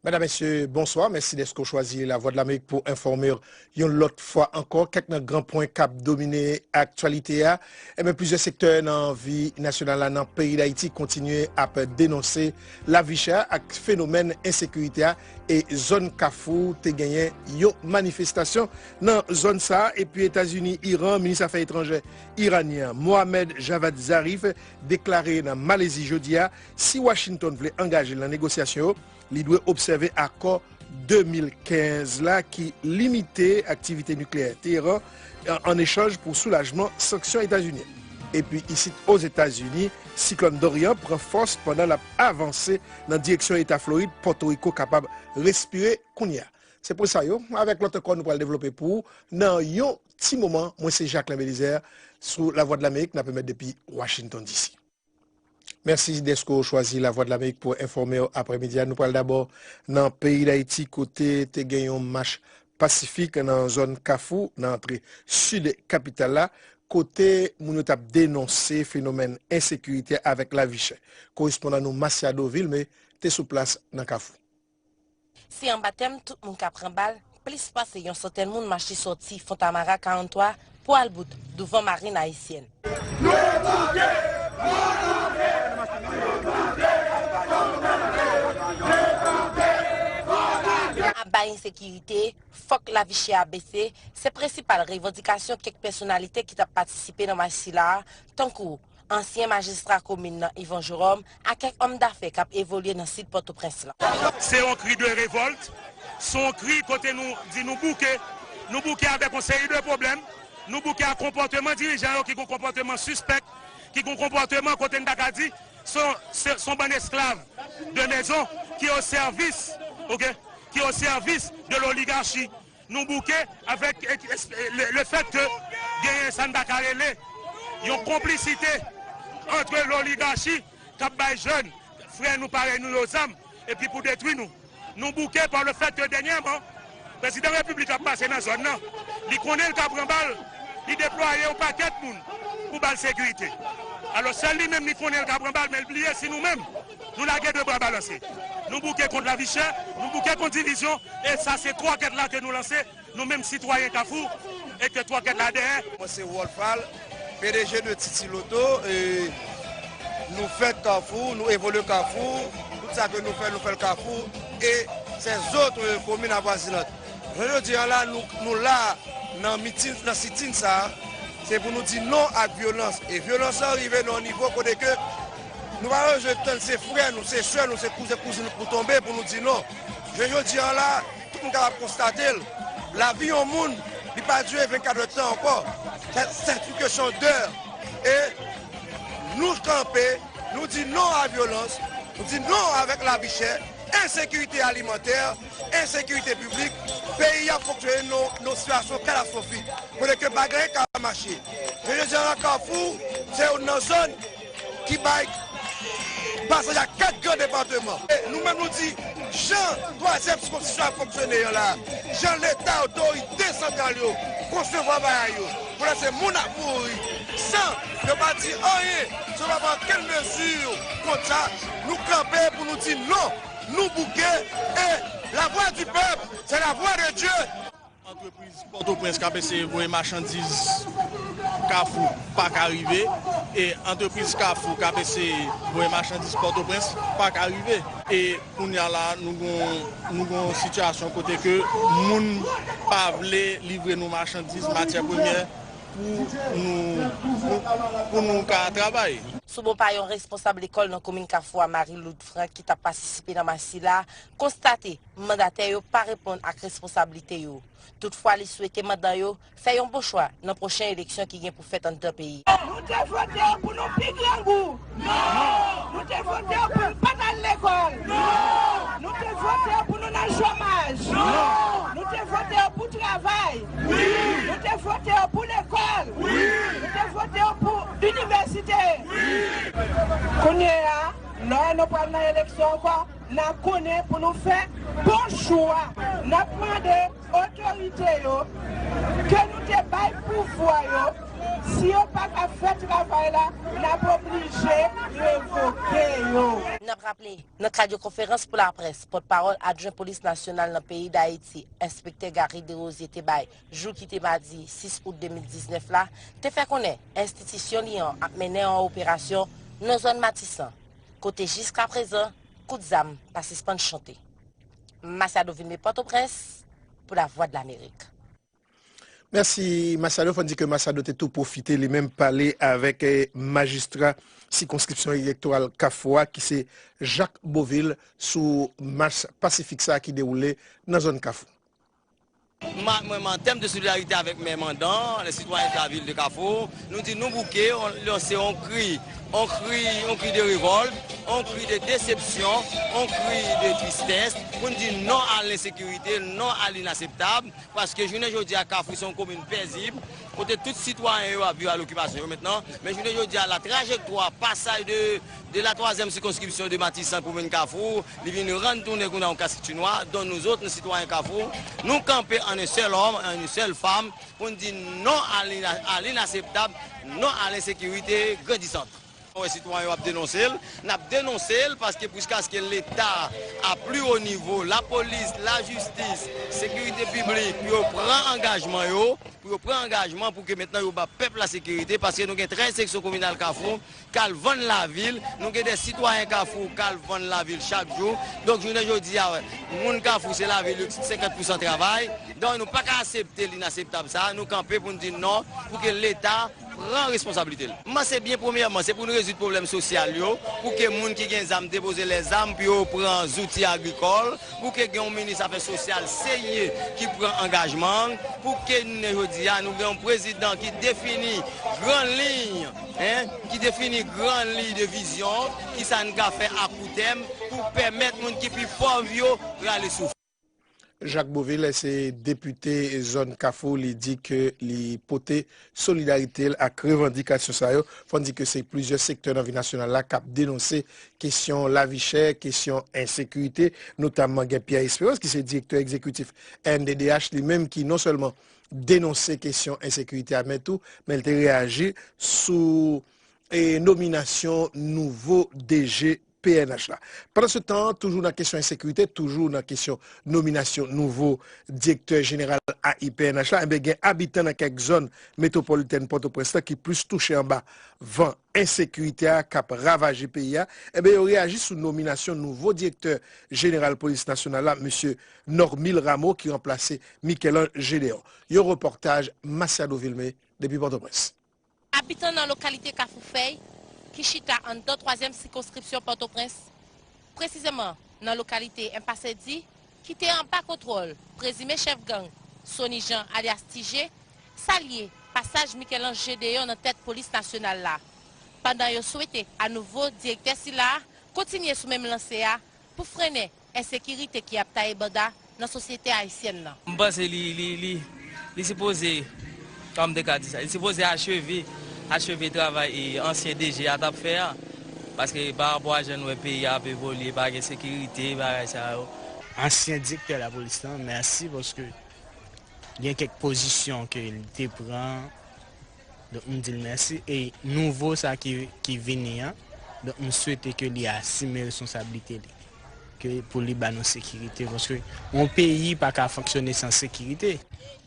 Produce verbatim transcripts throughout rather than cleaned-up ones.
Medam, mesye, bonswa. Mèsi dèske w chwazi Lavwadlamerik pou enfòme w yon lòt fwa ankò. Kèk nan gran pwen k ap domine aktyalite a. Ebyen, plizyè sektè nan vi nasyonal la nan peyi Dayiti kontinye ap denonse lavi chè a ak fenomèn ensekirite a. E zòn Kafou te genyen yon manifestasyon nan zòn sa a. Epi Etazini, Iran, minis afè etranjè iranyen an, Mohammad Javad Zarif, deklare nan Malezi jodi a, si Washington vle angaje l nan negosyasyon yo, li dwe obsève akò de mil kenz la ki limite aktivite nikleyè Teheran an, an echanj pou soulajman sanksyon Etazini. Epi isit Ozetazini, siklòn Dorian pran fòs pandan l ap avanse nan direksyon eta Florid, Pòtoriko kapab respire kounye a. Se pwen sa yo, avèk lòt ankò nou pral devlope pou ou nan yon ti moman. Mwen se Jacquelin Belizaire sou Lavwadlamerik, n ap emèt depi Washington D C. Mèsi dèske w chwazi Lavwadlamerik pou enfòme w aprèmidi a. Nou pral dabò nan peyi Dayiti kote te gen yon mach pasifik nan zòn Kafou, nan antre sid kapital la, kote moun yo t ap denonse fenomèn ensekirite avèk lavi chè. Korespondan nou Masiado Vilmé te sou plas nan Kafou. Se anba tèm tout moun ka pran bal, plis pase yon santèn moun mache sòti Fontamara karant twa pou al bout douvan Marin Ayisyèn. Aba ensekirite, fòk lavi chè a bese, se prensipal revandikasyon kèk pèsonalite ki t ap patisipe nan mach sila a, tankou ansyen majistra komin nan Yvon Jerome ak kèk òm dafè k ap evolye nan sid Pòtoprens lan. Se yon kri de revòlt, se yon kri kote nou di nou bouke, nou bouke avèk yon seri de pwoblèm, nou bouke ak konpòteman dirijan yo ki gon konpòteman sispèk, ki gon konpòteman kote n ta ka di se, se, se yon bann esklav de mezon ki o sèvis, oke, ki o sèvis de loligachi. Nou bouke avèk, eh, eh, le, le fèt ke genyen sa n ta ka rele yon konplisite antre loligachi k ap bay jèn frè nou, parèy nou yo zam epi pou detwi nou. Nou bouke pa le fèt ke dènyèman, prezidan repiblik ap pase nan zòn nan. Li konnen l ka pran bal, li deplwaye yon pakèt moun pou ba l sekirite. Alò, sèl li menm li konnen l ka pran bal, men l bliye si nou menm, nou lage de bra balanse. Nou bouke kont lavi chè, nou bouke kont divizyon, e sa se twa kèt la ke nou lanse, nou menm sitwayen Kafou, e ke twa kèt la dèyè. Mwen se Wolfal, P D G de Titi Loto, e nou fèt Kafou, nou evolye Kafou, tout sa ke nou fè, nou fè l Kafou, e sèzòt, e, komin avwazinant. Jodi a la, nou, nou la nan mitin, nan sitin sa a, se pou nou di non ak vyolans. E vyolans lan rive nan yon nivo kote ke nou pa bezwen tann se frè nou, se sè nou, se kouzen, kouzin nou pou tonbe pou nou di non. Je, jodi a la, tout moun kapab konstate l. Lavi yon moun, li pa dire vennkat èdtan ankò. Se, se yon kesyon dè. E nou kanpe, nou di non a vyolans, nou di non avèk lavi chè, ensekirite alimantè, ensekirite piblik, peyi a fonksyone nan, nan yon sitiyasyon katastwofik, kote ke bagay ka mache. Je, jodi a la Kafou, se youn nan zòn ki bay pasaj a kat gran depatman. E nou menm nou di, jan twazyèm sikonstitisyon ap fonksyone an la, jan Leta, otorite santral yo konsevwa bagay yo, kounye a se moun ap mouri san yo pa di anyen, san yo pa pran okenn mezi kont sa, nou kanpe pou nou di non, nou bouke, e la voix du peuple, c'est la voix de Dieu. Antrepriz Pòtoprens k ap eseye voye machandiz Kafou pa ka rive, e antrepriz Kafou k ap eseye voye machandiz Pòtoprens pa ka rive. E kounye a la, nou gon, nou gon sitiyasyon kote ke moun pa vle livre nou machandiz, matyè premyè, pou nou, pou, pou nou ka travay. Sou bò pa yon responsab lekòl nan komin Kafou a, Marie Lourdes Franck, ki t ap patisipe nan mach sila, konstate mandatè yo pa reponn ak responsablite yo. Toutfwa, li swete mandan yo fè yon bon chwa nan pwochen eleksyon ki gen pou fèt anndan peyi a. Nou te vote w pou nou pi grangou. Non! Nou te vote w pou n pa t al lekòl. Non! Nou te vote w pou nou nan chomaj. Non! Nou te vote w pou travay. Wi! Nou te vote w pou lekòl. Wi! Nou te vote w pou inivèsite. Wi! Kounye a, lè nou pral nan eleksyon ankò, n a konnen pou nou fè bon chwa. N ap mande otorite yo ke nou te bay pouvwa yo Si yo pa ka fè travay la, n ap oblije revoke yo. N ap raple, nan kad yon konferans pou laprès, pòtpawòl adjwen polis nasyonal nan peyi Dayiti, enspektè Gary Desrosiers te bay jou ki te madi sis out de mil diznèf la, te fè konnen enstitisyon li an ap mennen yon operasyon nan zòn Matisan, kote jiskaprezan, kout zam pa sispann chante. Masiado Vilmé, Pòtoprens, pou Lavwadlamerik. Mèsi Masiado. Fò n di ke Masiado te tou pwofite li menm pale avèk eh, majistra sikonskripsyon elektoral Kafou a ki se Jacques Beauvil sou mach pasifik sa a ki dewoule nan zòn Kafou. Mwen, an tèm de solidarite avèk mè mandan, les citoyens de la ville de Kafou, nou di nou bouke, nou lanse yon kri, yon kri, yon kri de revòlt, yon kri de desepsyon, yon kri de tristès, pou n di non a lensekirite, non a linaseptab. Paske jounen jodi a Kafou se yon komin pezib, kote tout sitwayen yo ap viv a lokipasyon yo mentnan. Men jounen jodi a la trajektwa pasaj de, de la twazyèm sikonskripsyon de Matisan pou vin Kafou, li vin rann tounen kounye a yon kasitinwa, donk nou zòt, nou sitwayen Kafou, nou kanpe an en sèl òm, an en sèl fanm, pou n di non a lina- a linaseptab, non a lensekirite grandisant. Wè sitwayen yo ap denonse l, n ap denonse l paske jiskaske leta a pli wo nivo, lapolis, lajistis, sekirite piblik, pou yo pran angajman yo, pou yo pran angajman pou ke mentnan yo ba pèp la sekirite, paske nou gen trèz seksyon kominal Kafou k al vann lavil, nou gen de sitwayen Kafou k al vann lavil chak jou. Donk jounen jodi a, moun Kafou se lavil yo ki senkant pousan travay. Donk nou pa ka aksepte linaseptab sa, nou kanpe pou n di non, pou ke leta pran responsablite l. M panse byen premyèman, se pou n rezoud pwoblèm sosyal yo, pou ke moun ki gen zam depoze lèzam, pou yo pran zouti agrikòl, pou ke gen yon minis afè sosyal serye ki pran angajman, pou ke jounen jodi a, nou gen yon prezidan ki defini gran liy, en, ki defini gran liy de vizyon, kisa n ka fè a kou tèm pou pèmèt moun ki pi pòv yo rale souf. Jacques Beauvil se depite zòn Kafou, li di ke li pote solidarite l ak revandikasyon sa yo. Fò n di ke se plizyè sektè nan vi nasyonal la k ap denonse kesyon lavi chè, kesyon ensekirite, notamman gen Pierre Espérance ki se direktè egzekitif N D D H, li menm ki non sèlman denonse kesyon ensekirite a, men tou, men l te reyaji sou e nominasyon nouvo D G P N H la. Pandansetan, toujou nan kesyon ensekirite, toujou nan kesyon nominasyon nouvo direktè jeneral A I P N H la, enben gen abitan nan kèk zòn metwopolitèn Pòtoprens lan ki plis touche anba van ensekirite a k ap ravaje peyi a, enben yo reyaji sou nominasyon nouvo direktè jeneral polis nasyonal la, mesye Normil Rameau ki ranplase Michel-Ange Gédéon. Yon repòtaj Masiado Vilmé depi Pòtoprens. Abitan nan lokalite Kafou Fèy, ki chita anndan twazyèm sikonskripsyon Pòtoprens, presizeman nan lokalite Enpasedi, ki te anba kontwòl prezime chèf gang Sony Jean alyas Ti Je, salye pasaj Michel-Ange Gédéon nan tèt polis nasyonal la, pandan yo swete a nouvo direktè sila a kontinye sou menm lanse a pou frennen ensekirite ki ap taye banda nan sosyete ayisyèn nan. M panse li, li, li, li sipoze, kòman m te ka di sa, li sipoze acheve, acheve travay e ansyen D G a t ap fè a. Paske pa rapò a jan n wè peyi a ap evolye, pa gen sekirite, bagay sa yo. Ansyen direktè lapolis lan, mèsi paske gen kèk pozisyon ke li te pran. Donk m di l mèsi. E nouvo sa ki, ki vini an, donk m swete ke li asime responsablite li. Ke pou li ba nou sekirite. Paske yon peyi pa ka fonksyone san sekirite.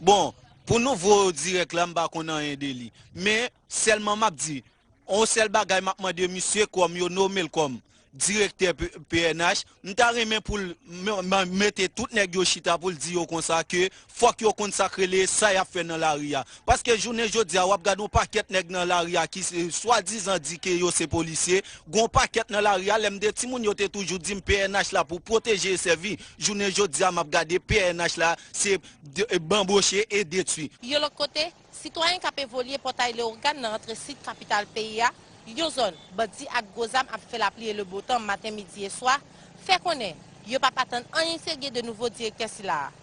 Bon, pou nouvo dirèk la, m pa konn anyen de li. Men, sèlman m ap di, yon sèl bagay m ap mande misye kòm yo nome l kòm direktè P-, P N H, m ta renmen pou l m-, m-, mete tout nèg yo chita pou l di yo konsa ke fòk yo konn sa k rele sa y ap fè nan lari a. Paske jounen jodi a, w ap gade yon pakèt nèg nan lari a ki se, swadizan di ke yo se polisye, gen yon pakèt nan lari a, lè m de timoun yo te toujou di m P N H la pou pwoteje e sèvi. Jounen jodi a, m ap gade P N H la se de-, banboche e detwi. Yon lòt kote, sitwayen k ap evolye Pòtay Lewogàn nan antre sid kapital peyi a, yon zòn bandi ak gwo zam ap fè lapli e lebotan maten, midi e swa, fè konnen yo p ap atann anyen serye de nouvo direktè sila a.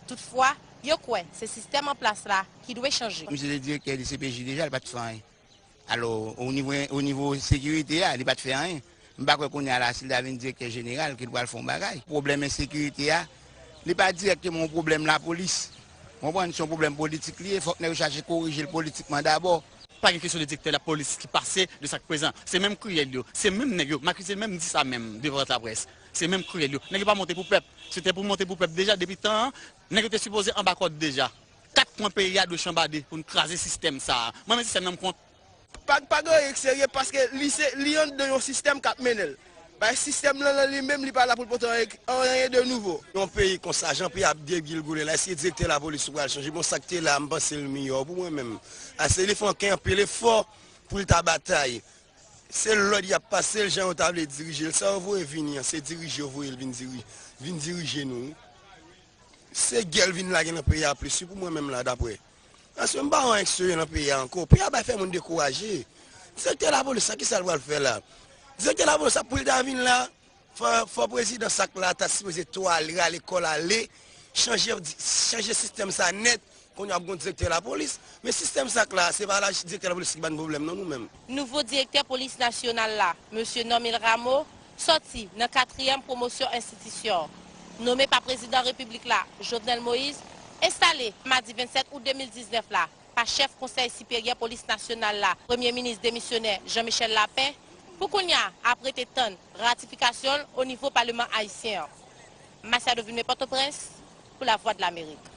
Toutfwa, yo kwè se sistèm an plas la ki dwe chanje. Misye te direktè D C P J deja, li pa t fè anyen. Alò, o nivo, o nivo sekirite a, li pa t fè anyen. M pa kwè kounye a la, si l ta vin direktè jeneral, ke l pral fè yon bagay. Pwoblèm ensekirite a, li pa dirèkteman yon pwoblèm lapolis. Ou konprann, se yon pwoblèm politik li ye, fòk nèg yo chache korije l politikman dabò. Pa gen kesyon de direktè lapolis ki pase de sa k prezan. Se menm kriyèl yo, se menm nèg yo, m akize l menm, m di sa menm devan laprès. Se menm kriyèl yo. Nèg yo pa monte pou pèp. Si yo te pou monte pou pèp deja, depi tan an, nèg yo te sipoze anba kòd deja. Kat kwen peyi a dwe chanbade pou n kraze sistèm sa a. Mwen menm sistèm nan m kont. Pa, pa gen anyen k serye paske li se, li anndan yon sistèm k ap mennen l. Bay sistèm lan, lan li menm, li pa la pou l pote anyen, anyen de nouvo. Yon peyi konsa, jan peyi ap degilgole la, èske direktè lapolis ou pral chanje? Bon, sa k te la, m panse l miyò pou mwen menm. Ase li fè anken anpil efò pou l ta batay. Se lòd y ap pase l, jan yo ta vle dirije l. Sa yo voye vini an, se dirije yo voye l vin diri-, vin dirije nou, wi. Se gè l vin lage nan peyi a plis, wi, pou mwen menm la, daprè. Paske m pa wè anyen k serye nan peyi a ankò. Peyi a bay fè moun dekouraje. Direktè lapolis la, kisa l pral fè la? Direktè lapolis la, pou l ta vin la, fò, fò prezidan sa k la ta sipoze tou ale, rale kò l ale, chanje, chanje sistèm sa nèt. Kounye a ap gen direktè lapolis. Men sistèm sa k la, se pa la, direktè lapolis ki ban n pwoblèm, non, nou menm. Nouvo direktè polis nasyonal la, mesye Normil Rameau, sòti nan katriyèm pwomosyon enstitisyon, nome pa prezidan repiblik la, Jovenel Moïse, enstale madi vennsèt out de mil diznèf la pa chèf Konsèy Siperyè Polis Nasyonal la, premye minis demisyonè Jean Michel Lapin, pou kounye a ap rete tann ratifikasyon l o nivo Palman ayisyen an. Masiado Vilmé, Pòtoprens, pou Lavwadlamerik.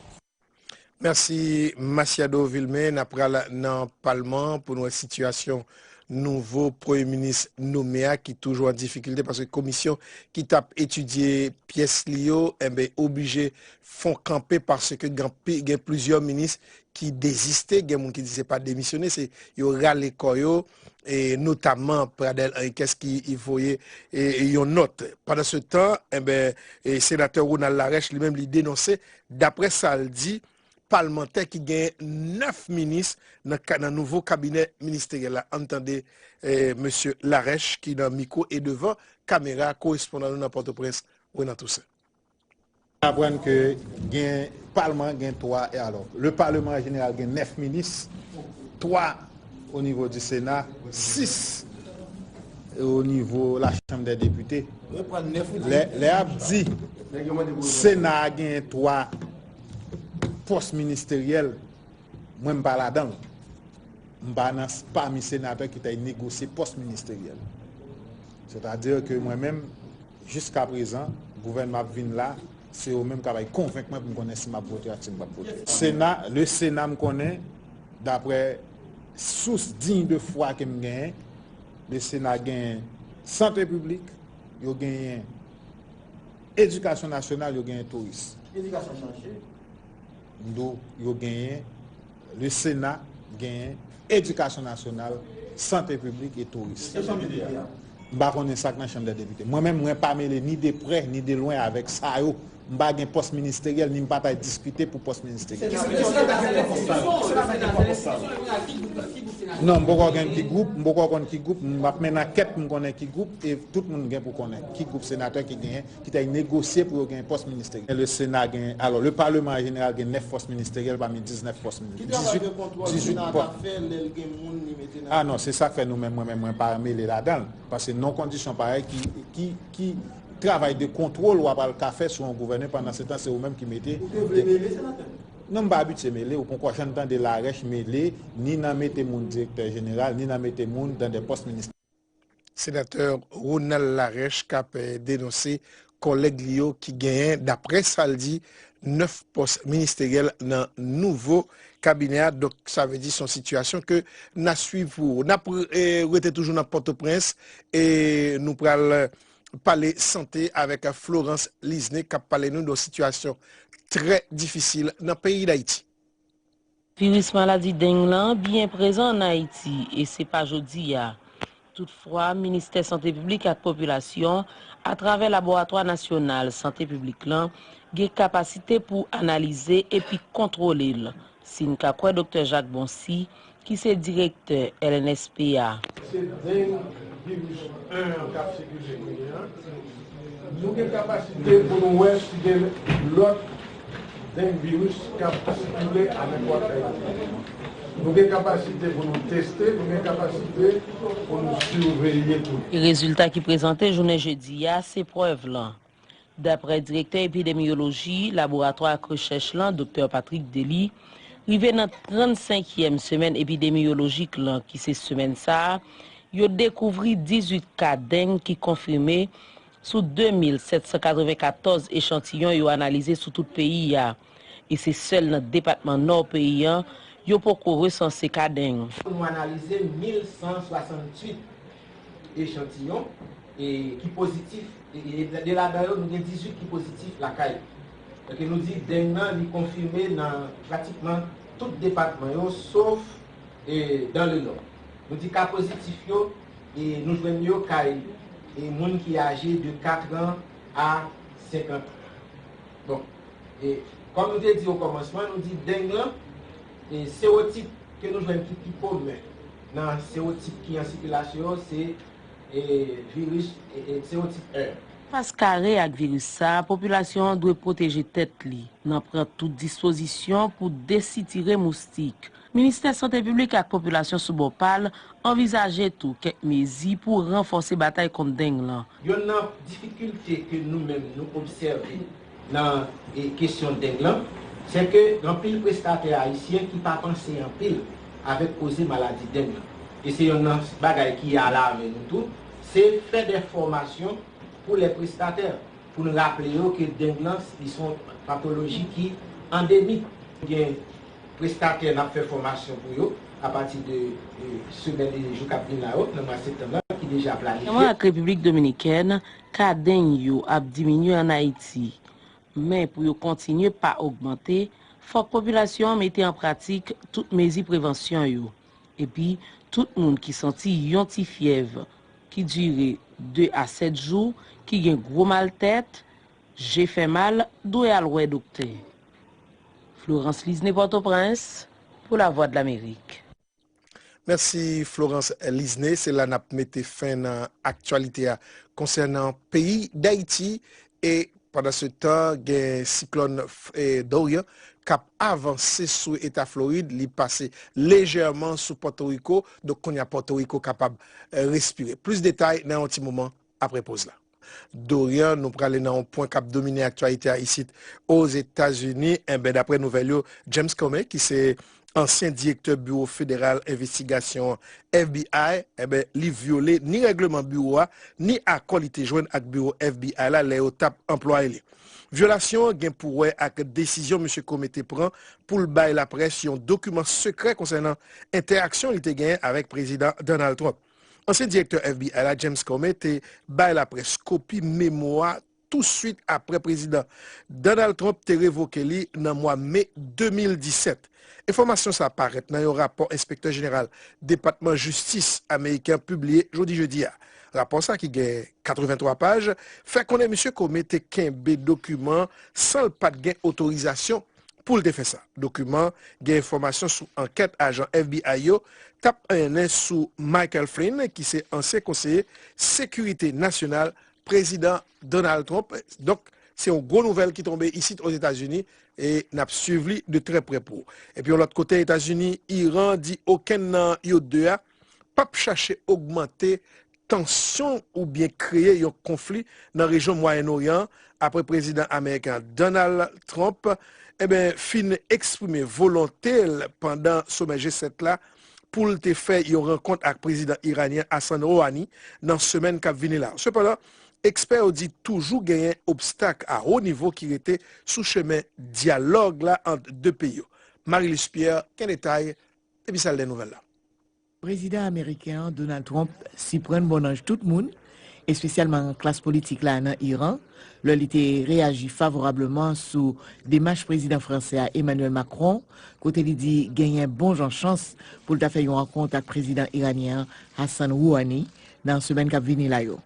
Mèsi, Masiado Vilmé. N ap pral nan Palman pou n wè sitiyasyon nouvo premye minis nome a ki toujou an difikilte paske komisyon ki t ap etidye pyès li yo, enben, oblije fè yon kanpe paske gen pi-, gen plizyè minis ki deziste, gen moun ki di se pa demisyone, se yo rale kò yo, e notamman Pradel Henriquez ki voye, e, yon nòt. Pandansetan, enben, e, senatè Ronald Larèche li menm li denonse, daprè sa l di, palmantè ki gen nèf minis nan ka-, nan nouvo kabinè ministeryèl la. Ann tande, e, mesye Larèche ki nan mikwo e devan kamera korespondan nou nan Pòtoprens, Renan Toussaint. Aprann ke gen palman, gen twa, e alò, le Parlement en général gen nèf minis, twa o nivo di Sena, sis o nivo la Chanm dè Depite. Lè, lè y ap di Sena a genyen twa pòs ministeryèl, mwen m pa ladan l. M pa nan s-, pami senatè ki t al negosye pòs ministeryèl. Sètadi ke mwen menm, jiska prezan, gouvènman ap vin la, se yo menm k ap al konvenk mwen pou m konnen si m ap vote ak si m p ap vote. Sena, le Sena m konnen, daprè sous digne de foi ke m genyen, le Sena genyen sante piblik, yo genyen edikasyon nasyonal, yo genyen touris. Edikasyon chanje. M di w, yo genyen, le Sena genyen edikasyon nasyonal, sante piblik e touris. E chanm depite a? M pa konnen sa k nan Chanm dè Depite. Mwen menm, mwen pa mele ni de prè, ni de lwen avèk sa yo. M pa gen pòs ministeryèl, ni m pa ta diskite pou pòs ministeryèl. Non, m poko gen ki gwoup, m poko konn ki gwoup, m ap mennen ankèt pou m konnen ki gwoup, e tout moun gen pou konnen ki gwoup senatè ki genyen, ki t al negosye pou yo gen pòs ministeryèl. Le Sena gen, alò, le Parlement en général gen nèf pòs ministeryèl pami diznèf pòs mini-, Ki travay de kontwòl Sena a ka fè lè l gen moun li mete nan... Ah non, se sa k fè nou menm, mwen menm, mwen pa mele ladan l. Paske nan kondisyon parèy, ki, ki, ki travay de kontwòl w ap al ka fè sou yon gouvènman pandan se tan se ou menm ki mete... Ou te vle mele senatè? Non, m pa abitye mele, ou poko janm tande Larèche mele, ni nan mete moun direktè jeneral, ni nan mete moun dan de pòs ministè. Senatè Ronald Larèche k ap, eh, denonse kòlèg li yo ki genyen, daprè sa l di, nèf pòs ministeryèl nan nouvo kabinè a. Donk, sa vle di se yon sitiyasyon ke n a swiv pou ou. N ap, eh, rete toujou nan Pòtoprens e nou pral pale sante avèk Florence Lisney k ap pale nou de yon sitiyasyon trè difisil nan peyi Dayiti. Viris maladi deng lan byen prezan ann Ayiti, e se pa jodi a. Toutfwa, Ministè Sante Piblik ak Popilasyon, atravè Laboratwa Nasyonal Sante Piblik lan, gen kapasite pou analize epi kontwole l, si n ka kwè Doktè Jacques Boncy, ki se direktè L N S P a. Se deng viris en an k ap sikile kounye a. Nou gen kapasite pou nou wè si gen lòt deng viris k ap sikile a nenpòt lè. Nou gen kapasite pou nou teste, nou gen kapasite pou nou siveye tou. Rezilta ki prezante jounen jedi a se prèv lan. Daprè direktè epidemyoloji laboratwa ak rechèch lan, Doktè Patrick Dely, Rive nan trannsenkyèm semèn epidemiyolojik lan, ki se semèn sa a, yo dekouvri dizuit ka deng ki konfime sou de mil sèt san katrevenkatòz echantiyon yo analize sou tout peyi a. E se sèl nan depatman Nò peyi a yo poko resanse ka deng. Nou analize mil san swasanntuit echantiyon e ki pozitif, e, e de ladan yo, nou gen dizuit ki pozitif lakay. Donk, nou di deng nan, li konfime nan pratikman tout depatman yo, sof, e, dans le Nord. Nou di ka pozitif yo, e, nou jwenn yo kay, e, moun ki aje de kat an a senkant an. Bon, e, kòm nou te di o kòmansman, nou di deng lan, e, serotip ke nou jwenn ki pi komen nan serotip ki an sikilasyon yo, se, e, viris, e, e, serotip en. Fas kare ak viris sa a, popilasyon an dwe pwoteje tèt li nan pran tout dispozisyon pou desitire moustik. Ministè Sante Piblik ak Popilasyon sou bò pa l anvizaje tou kèk mezi pou ranfòse batay kont deng lan. Yonn nan difikilte ke nou menm nou obsève nan, e, kesyon deng lan, se ke gen anpil prestatè ayisyen ki pa panse anpil avèk koze maladi deng lan. E se yonn nan bagay ki alarme nou tou, se fè de fòmasyon pou lè prestatè, pou n raple yo ke deng lan, li se yon patoloji ki andemik. Gen prestatè n ap fè fòmasyon pou yo apati de, de semèn e jou k ap vin la yo, nan mwa septanm lan, ki deja planifye. Ansanm ak Repiblik Dominikèn, ka deng yo ap diminye ann Ayiti. Men pou yo kontinye pa ogmante, fòk popilasyon an mete an pratik tout mezi prevansyon yo. Epi, tout moun ki santi yon ti fyèv ki dire de a sèt jou, ki gen gwo mal tèt, je fè mal, dwe al wè doktè. Florence Lisne, Pòtoprens, pou Lavwadlamerik. Mèsi, Florence Lisne. Se la n ap mete fen nan aktyalite a konsènan peyi Dayiti. E pandansetan, gen siklòn, e, Dorian k ap avanse sou eta Florid. Li pase lejèman sou Pòtoriko. Donk, kounye a, Pòtoriko kapab, e, respire. Plis detay nan yon ti moman apre poz la. Dorian, nou prale nan yon pwen k ap domine aktyalite a isit Ozetazini. Enben, daprè nouvèl yo, James Comey, ki se ansyen direktè Biwo Federal Envestigasyon, F B I, enben, li vyole ni règleman biwo a, ni akò li te jwenn ak biwo F B I la lè yo t ap anplwaye li. Vyolasyon an gen pou wè ak desizyon mesye Comey te pran pou l bay laprès yon dokiman sekrè konsènan entèaksyon li te genyen avèk Prezidan Donald Trump. Ansyen direktè F B I la, James Comey, te bay laprès kopi memo a touswit apre Prezidan Donald Trump te revoke li nan mwa me de mil disèt. Enfòmasyon sa a parèt nan yon rapò Enspektè Jeneral Depatman Jistis ameriken an pibliye jodi jedi a. Rapò sa a, ki gen katrevenntwa paj, fè konnen Mesye Comey te kenbe dokiman san l pa t gen otorizasyon pou l te fè sa. Dokiman gen enfòmasyon sou ankèt ajan F B I yo t ap mennen sou Michael Flynn, ki se ansyen konseye sekirite nasyonal Prezidan Donald Trump. Donk, se yon gwo nouvèl ki tonbe isit Ozetazini e n ap swiv li de trè prè pou ou. Epi yon lòt kote, Etazini, Iran di okenn nan yo de a p ap chache ogmante tansyon oubyen kreye yon konfli nan rejyon Mwayen Oryan an, apre prezidan ameriken an, Donald Trump, enben, fin eksprime volonte l pandan somè G sèt la pou l te fè yon rankont ak prezidan iranyen Hassan Rouhani nan semèn k ap vini la. Sepandan, ekspè yo di toujou genyen obstak a wo nivo ki rete sou chemen dyalòg la ant de peyi yo. Marie-Luce Pierre gen detay depi sal dè nouvèl la. Prezidan ameriken an, Donald Trump, siprann bonnanj tout moun, espesyalman klas politik la nan Iran, lè li te reyaji favorableman sou demach prezidan fransè a, Emmanuel Macron, kote li di genyen bon jan chans pou l ta fè yon rankont ak prezidan iranyen an, Hassan Rouhani, nan semèn k ap vini la yo.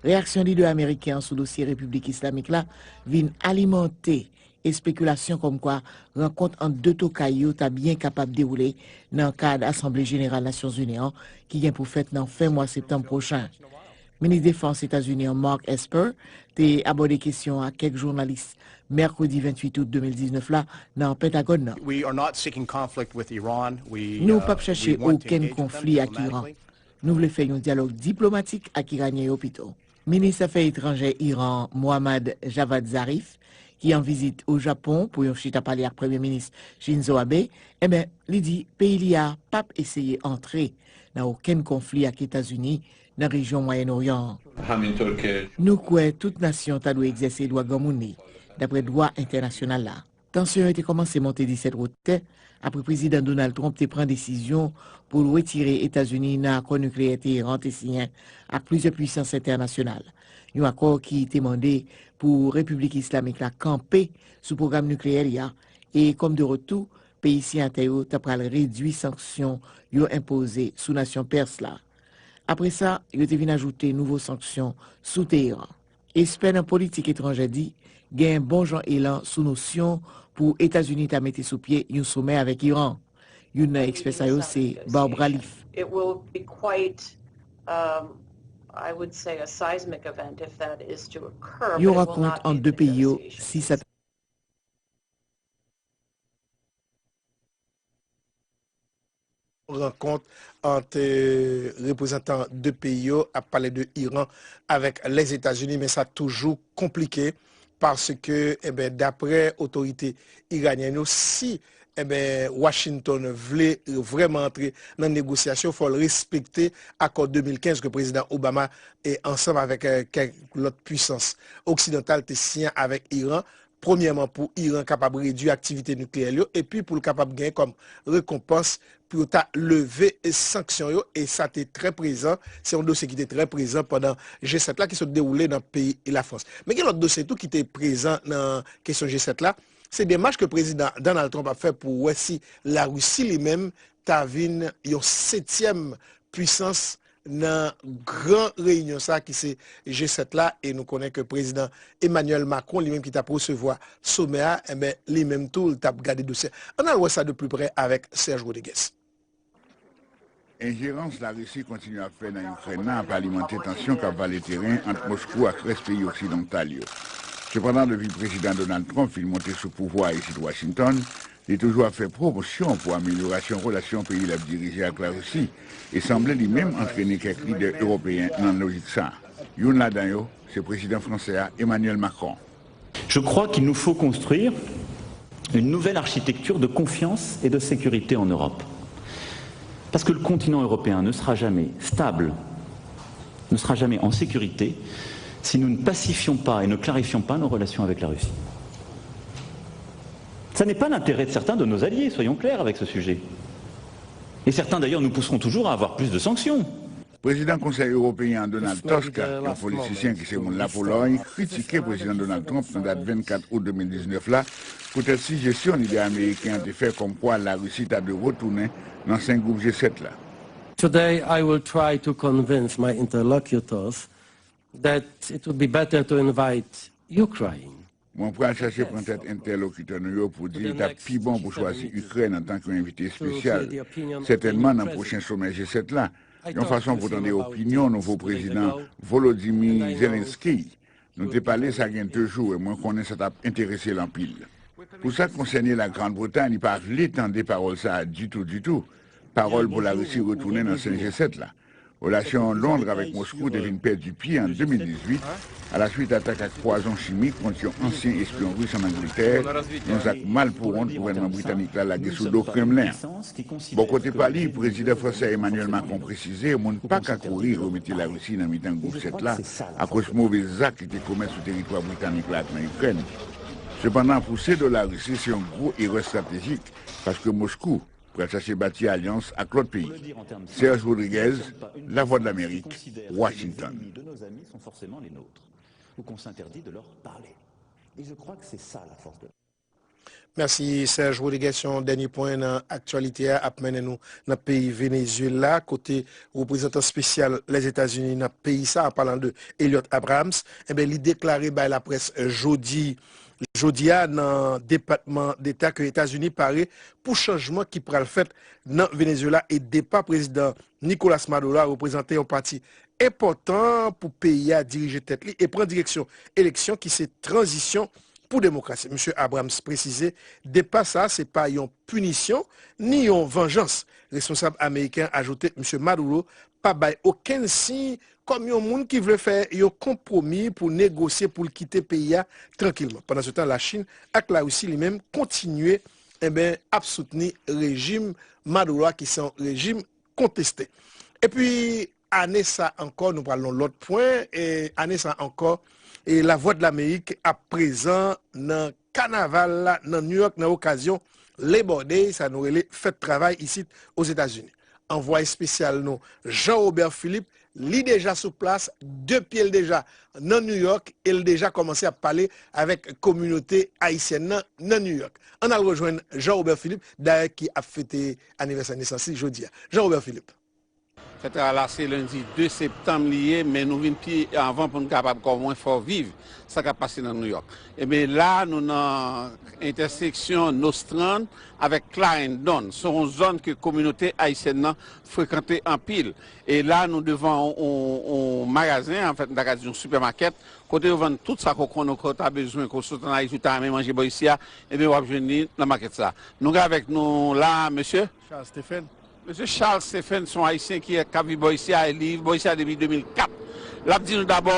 Reyaksyon lidè ameriken an sou dosye Repiblik Islamik la vin alimante espekilasyon kòmkwa rankont ant de tokay yo ta byen kapab dewoule nan kad Asanble Jeneral Nasyonzini an, ki gen pou fèt nan fen mwa septanm pwochen. Minis Defans Etazini an, Mark Esper, te abòde kesyon an ak kèk jounalis mèkredi venntuit out de mil diznèf la nan Pentagòn nan. We are not seeking conflict with Iran. We, Nou p ap uh, chache we want to okenn engage with them konfli ak Iran. Diplomatically. Nou vle fè yon dyalòg diplomatik ak Iranyen yo pito. Minis Afè Etranjè Iran an, Mohammad Javad Zarif, ki an vizit o Japon pou yon chita pale ak Premye Minis Shinzo Abe, enben, li di peyi li a p ap eseye antre nan okenn konfli ak Etazini nan rejyon Mwayen Oryan an. Nou kwè tout nasyon ta dwe egzèse dwa granmoun li, dapre dwa entènasyonal la. Tansyon yo te kòmanse monte disèt wotè apre Prezidan Donald Trump te pran desizyon pou l retire Etazini nan akò nikleyè Teheran te siyen ak plizyè pwisans entènasyonal. Yon akò ki te mande pou Repiblik Islamik la kanpe sou pwogram nikleyè li a, e kòm de retou, peyi siyatè yo ta pral redui sanksyon yo enpoze sou nasyon Pès la. Apre sa, yo te vin ajoute nouvo sanksyon sou Teheran. Espè nan politik etranjè di gen bon jan elan sou nosyon pou Etazini ta mete sou pye yon somè avèk Iran. Youn nan ekspè sa yo se Barbara Leaf. It will be quite, um, I would say, a seismic event if that is to occur, but it will not be the negotiations. Yon rankont ant de peyi yo, si sa rankont ant, eh, reprezantan de peyi yo, ap pale de Iran avèk Lèzetazini, men sa toujou konplike paske, enben, daprè otorite iranyèn yo, si, enben, Washington vle vrèman antre nan negosyasyon, fò l respekte akò de mil kenz ke Prezidan Obama, eh, ansanm avèk, eh, kèk lòt pwisans oksidantal te siyen avèk Iran. Premyèman, pou Iran kapab redui aktivite nikleyè l yo, epi pou l kapab genyen kòm rekonpans pou yo ta leve sanksyon yo, e sa te trè prezan, se yon dosye ki te trè prezan pandan G sèt la ki sot dewoule nan peyi Lafrans. Men gen lòt dosye tou ki te prezan nan kesyon G sèt la, se demach ke Prezidan Donald Trump ap fè pou wè si Larisi li menm ta vin yon setyèm pwisans nan gran reyinyon sa ki se G sèt la, e nou konnen ke Prezidan Emmanuel Macron, li menm ki t ap resevwa somè a, enben, li menm tou, li t ap gade dosye. Ann al wè sa de pli prè avèk Serge Rodriguez. Enjerans Larisi kontinye ap fè nan Ikrèn nan ap alimante tansyon k ap vale teren ant Moskou ak rès peyi oksidantal yo. Sepandan, depi Prezidan Donald Trump fin monte sou pouvwa a isit Washington, li toujou ap fè pwomosyon pou amelyorasyon relasyon peyi l ap dirije ak Larisi, e sanble li menm antrene kèk lidè ewopeyen nan lojik sa a. Youn ladan yo, se prezidan fransè a, Emmanuel Macron. Je crois qu'il nous faut construire une nouvelle architecture de confiance et de sécurité en Europe. Parce que le continent européen ne sera jamais stable, ne sera jamais en sécurité, si nous ne pacifions pas et ne clarifions pas nos relations avec la Russie. Ça n'est pas l'intérêt de certains de nos alliés, soyons clairs avec ce sujet. Et certains d'ailleurs nous pousseront toujours à avoir plus de sanctions. Prezidan Konsèy Ewopeyen an, Donald Tusk, yon politisyen ki se moun Lapolòy, kritike Prezidan Donald Trump nan dat vennkat out de mil diznèf la, poutèt sijesyon lidè ameriken an te fè kòmkwa Larisi ta dwe retounen nan sen gwoup G sèt la. Today, I will try to convince my interlocutors that it would be better to invite Ukraine. Mwen pral chache pran tèt entèlokitè nou yo pou di li t ap pi bon pou chwazi Ikrèn antanke yon envite espesyal, sètènman nan pwochen somè G sèt la, yon fason pou tande opinyon nouvo prezidan Volodymyr Zelensky. Nou te pale sa gen de jou, e mwen konnen sa t ap enterese l anpil. Pou sa k konsène la Grann Bretay, li pa vle tande pawòl sa a ditou, ditou. Pawòl pou Larisi retounen nan sen G sèt la. Relasyon Londres avèk Moskou te vin pèdi pye an de mil dizuit, alaswit atak ak pwazon chimik kont yon ansyen espyon ris ann Angletè, yon zak malpouwont gouvènman britanik la lage sou do Kremlen an. Bò kote pa li, prezidan fransè Emmanuel Macron presize moun pa ka kouri remete Larisi nan mitan gwoup sèt la akoz move zak li te komèt sou teritwa britanik la ak nan Ikrèn. Sepandan, pouse do Larisi se yon gwo erè estratejik, paske Moskou pral chache bati alyans ak lòt peyi. Serge Rodriguez, Lavwadlamerik, Washington. Mèsi, Serge Rodriguez. Yon dènye pwen nan aktyalite a ap mennen nou nan peyi Venezuela, kote reprezantan espesyal Lèzetazini nan peyi sa, an palan de Elliot Abrams, enben, li deklare bay laprès jodi, jodi a nan Depatman Deta ke Etazini pare pou chanjman ki pral fèt nan Venezuela, e depa prezidan Nicolas Maduro a reprezante yon pati enpòtan pou peyi a dirije tèt li e pran direksyon eleksyon ki se tranzisyon pou demokrasi. Misye Abrams presize depa sa a se pa yon pinisyon ni yon vanjans. Responsab ameriken an ajoute Misye Maduro pa bay okenn siy kòm yon moun ki vle fè yon konpwomi pou negosye pou l kite peyi a trankilman. Pandansetan, Lachin ak Larisi li menm kontinye, enben, ap soutni rejim Maduro a, ki se yon rejim konteste. Epi, ane sa ankò, nou pral nan lòt pwen, e ane sa ankò, e Lavwadlamerik ap prezan nan kanaval la nan New York nan okazyon Labor Day, sa nou rele fèt travay isit Ozetazini. Anvwaye espesyal nou, Jean Robert Philippe, li deja sou plas, de pye l deja nan New York, e l deja kòmanse ap pale avèk kominote ayisyèn nan nan New York. Ann al rejwenn Jean Robert Philippe, dayè ki ap fete anivèsè nesans li jodi a. Jean Robert Philippe. Fèt travay la se lendi de septanm li ye, men nou vin pi anvan pou n kapab kòmwen fè w viv sa k ap pase nan New York. Ebyen, la, nou nan entèseksyon Nostrand avèk Clarendon. Se yon zòn ke kominote ayisyèn nan frekante anpil. E la, nou devan yon, yon, yon magazen, anfèt, m ta ka di yon sipèmakèt, kote yo vann tout sa ke w konnen ke w ta bezwen, ke w sot ann Ayiti, w ta renmen manje bò isi a, ebyen, w ap jwenn li nan makèt sa. Nou gen avèk nou la, mesye. Charles Stephen. Mesye Charles Stephen se yon Ayisyen ki, k ap viv bò isi a, e li viv bò isi a depi de mil kat. L ap di nou dabò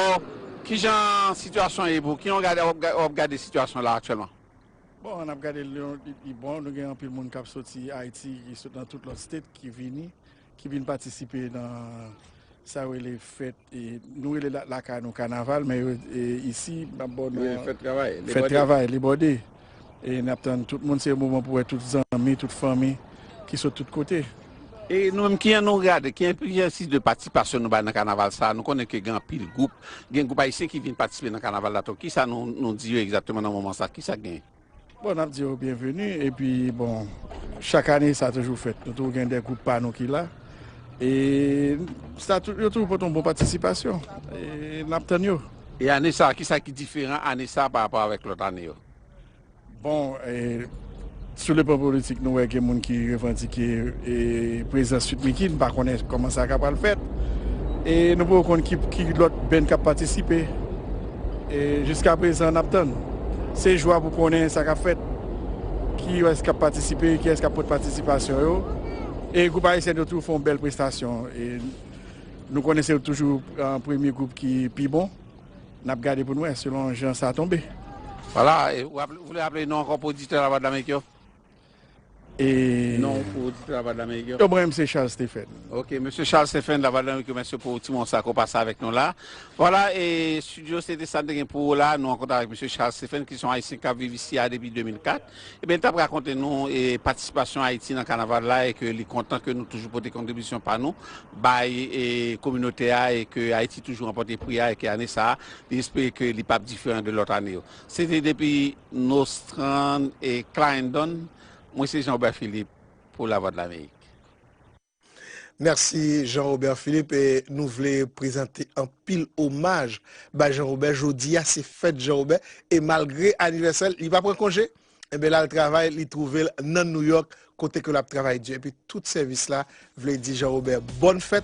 kijan sitiyasyon an ye pou ou, kijan w gade, w ap ga-, w ap gade sitiyasyon la aktyèlman? Bon, n ap gade l, li, li bon, nou gen anpil moun k ap soti Ayiti, ki sot nan tout lòt state, ki vini, ki vin patisipe nan sa yo rele fèt, e, nou rele la-, lakay nou kanaval, men yo, e, isi, n ap ba w non fèt travay, Labor Day. E n ap tann tout moun, se yon moman pou wè tout zanmi, tout fanmi ki sot tout kote. E nou menm, kijan nou gade, ki ensiz de patisipasyon nou bay nan kanaval sa a? Nou konnen ke gen anpil gwoup, gen gwoup ayisyen ki vin patisipe nan kanaval la tou. Kisa nou, nou di yo egzakteman nan moman sa a? Kisa k genyen? Bon, n ap di yo byenveni, epi, bon, chak ane sa toujou fèt. Nou toujou gen de gwoup pa nou ki la. E sa tou, yo toujou pote yon bon patisipasyon. E n ap tann yo. E ane sa a, kisa ki diferan ane sa a pa rapò avèk lòt ane yo? Bon, e, sou le plan politik, nou wè gen moun ki revandike, e, prezans Sweet Micky, n pa konnen kòman sa ka pral fèt. E nou poko konn ki, ki lòt band k ap patisipe. E jiska prezan, n ap tann. Se jou a pou konnen sa k ap fèt. Kiyès k ap patisipe, kiyès k ap pote patisipasyon yo. E gwoup ayisyen yo toujou fè yon bèl prestasyon. E nou konnen se toujou, e, premye gwoup ki pi bon. N ap gade pou n wè, selon jan sa tonbe. Vwala, e ou aple-, ou vle raple non ankò pou oditè Lavwadlamerik yo? E non, pou oditè Lavwadlamerik yo. Yo, mwen menm se Charles Stephen. Ok, mesye Charles Stephen, Lavwadlamerik, mèsi pou ti moman sa ke w pase avèk nou la. Vwala, e studio, se te sa n te gen pou ou la. Nou rankontre avèk mesye Charles Stephen, ki se yon Ayisyen k ap viv isi a depi de mil kat. Ebyen, l t ap rakonte nou, e, patisipasyon Ayiti nan kanaval la, e ke li kontan ke nou toujou pote kontribisyon pa nou bay, e, kominote a, e ke Ayiti toujou ranpòte pri a, e ke ane sa a, li espere ke li p ap diferan de lòt ane yo. Se te depi Nostrand e Clarendon, mwen se Jean Robert Philippe pou Lavwadlamerik. Mèsi, Jean Robert Philippe. E nou vle prezante anpil omaj bay Jean Robert. Jodi a, se fèt Jean Robert. E malgre anivèsè l, li pa pran konje. Enben, l al travay, li twouve l nan New York, kote ke l ap travay di. Epi tout sèvis la vle di Jean Robert bòn fèt.